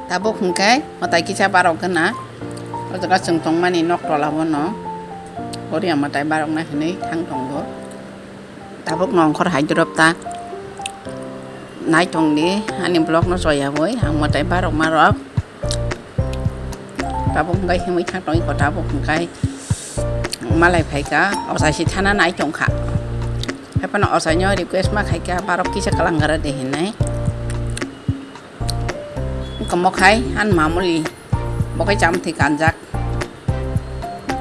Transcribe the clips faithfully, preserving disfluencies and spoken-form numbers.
Tabuk hwnkhe mwtai kisa barok gana. O jaga chwng tongmani nok tola bono. Goria mwtai barokna hinwi thang tongo. Tabuk nongkhor hai dorop ta. Naitongdi ani vlog no choyawi ang mwtai barok marok. Tabuk hwnkhe himwi thang tongwi kho tabuk hwnkhe malai phaikha ochai si thana naitongkha. Haiphano ochaino request ma khaikha barok kisa kalang gara de hinwi. Wngkha mokhai ani mamuli, bo khai chamthwi kanjak.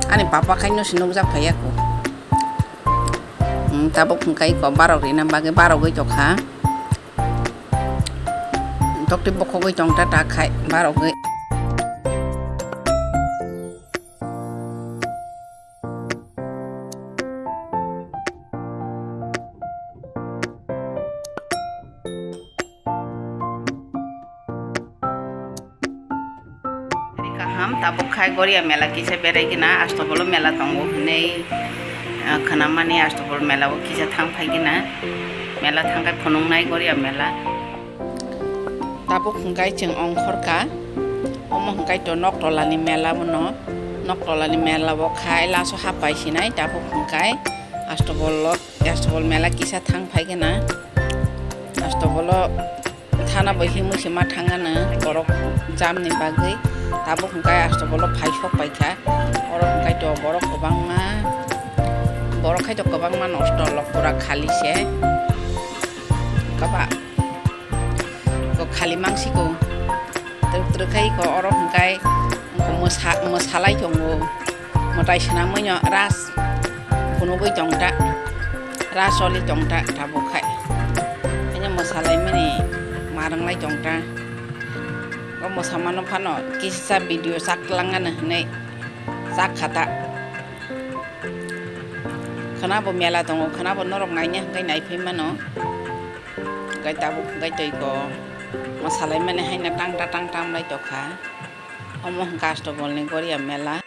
Ani papa khai no se nukjak phaiya ko. Hmm, tabuk hwnkhe ko barok rina bagwi barogwi tokha. Tokti bokhogwi tongta ta khai barogwi. Kaham, tabuk khai Goria mela kisa berai gina, Astobolo mela tongo hinwi, ah, khwnamani Astobol mela o kisa thang phai gina, mela thang khai phunuknai Goria mela. Tabuk hwnkhe chwng ongkhorkha, omo hwnkhe to nok tolani mela bono, nok tolani mela bo khai laso hapai sinai, tabuk hwnkhe Astobolo, Astobol mela kisa thang phai gana, Astobolo thana bo himwi se ma thang gana, borok jamni bagwi, tabuk hwnkhe Astobolo phai sok paikha, oro hwnkhe to borok kwbangma, borok khai to kwbangma nosto lok pura khali se, kaba. Ko khali mangsiko. Twrwk twrwk khai ko oro hwnkhe ko mwsa-, mwsalai tongo. Mwtai swnamwi no ras phunugwi tongta. Ras oli tongta tabuk khai. Haino mwsalaimani marwnglai tongta. O mwsamano phano kisa video chak twlang ano hinwi chak khata. Khwnabo mela tongo, khwnabo norok naina hwnkhe naiphai mano. Hwnkhe tabuk hwnkhe twi ko mwsalaimani haino tangta tangta wng lai tongkha. Omo hwnkhe Astobol ni Goria mela.